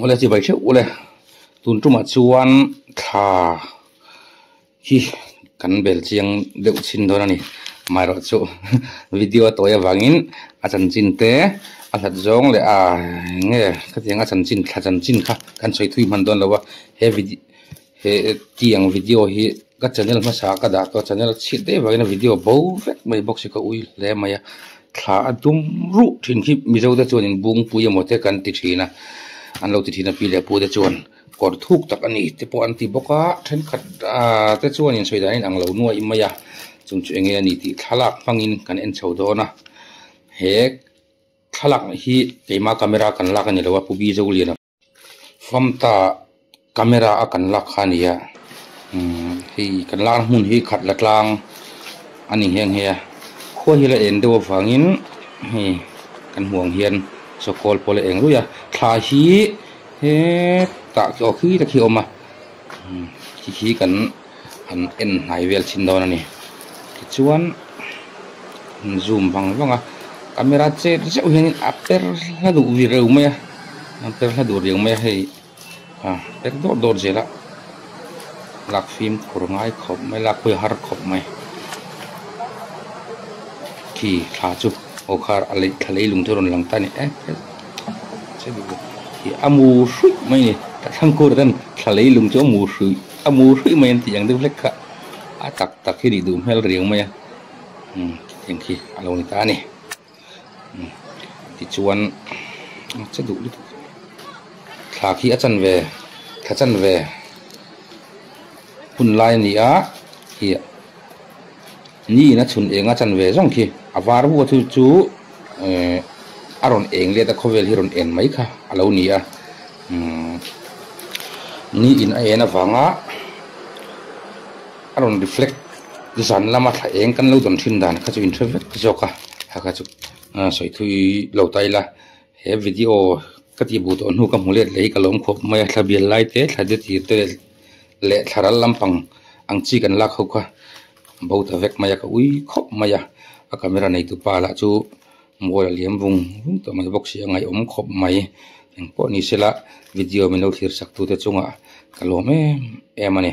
Awle chibai theuh ule tun tumah chuan thla hi kan bel chiang deuh chhin dawn a ni amaherawh chu video a tawi avangin a chanchin te a hlat zawng leh a eng nge khatiang a chanchin thla chanchin kha kan sawi thui hman dawn lo a he video he tiang video hi ka channel hmasa ka dah tawh a channel a chhiat daih avangin a video bo vek mai bawk si ka ui hle mai a thla a dum ruh thin khi mizo te chuanin bungpui emaw te kan ti thin a an lo ti thin a pi leh pu te chuan kawr thuk tak a ni te pawh an ti bawk a thenkhat ah te chuanin sawi dan a inang lo nuaih mai a chung chu enge a ni tih thlalak hmangin kan en chho dawn a he thlalak hi keima camera kan lak a ni lo a pu bi zoliana. Famta camera a kan lak kha a ni a umm hei kan lakna hmun hi khat la tlang a ni nghe nghe a khua hi la eng deuh avangin hei kan hmuh ang hian chawkawl pawh la eng ruih a thla hi hetah aw khi te khi a awm a umm khi khi kan han en hnai vel thin dawn a ni tichuan an zoom vang vang a camera chet zeuh hianin a per hla duh reu mai a a per hla duh riau mai a hei a per dawt dawt zel a lak fimkhur ngai khawp mai lak pawh hi a har khawp mai khi thla chu aw khar a lei thla leilung chu a rawn lang ta a ni e a mu hruih mai a ni thangkur ten thla leilung chu a mu hruih. A mu hruih mai an tih ang deuh hlek kha a tak tak hi nih duh hmel riang mai a umm khitiang khi a lo ni ta a ni umm tichuan a che duh lutuk thla khi a chan ve thla chan ve hun lai a ni a khi ni in a chhun eng a chan ve zawng khi a var vuah chu chu ehh a rawn eng let a khawvel hi rawn en mai kha a lo ni a umm ni in a en avanga a rawn reflect zan lama thla eng kan lo dawn thin dan kha chu in hre vek zawk a kha kha chu sawi thui lo ta ila he video ka tih buh tawh hnu ka hmu let leh hi ka lawm khawp mai a thla bial lai te thla de tir te leh thla ral lampang ang chi kan lak ho kha bo ta vek mai a ka ui khawp mai a a camera neitu pa lah chu mual a liam vung vung tawh mai bawk si a ngaihawm khawp mai engpawh ni sela video min lo thlir sak tute chungah ka lawm em em a ni.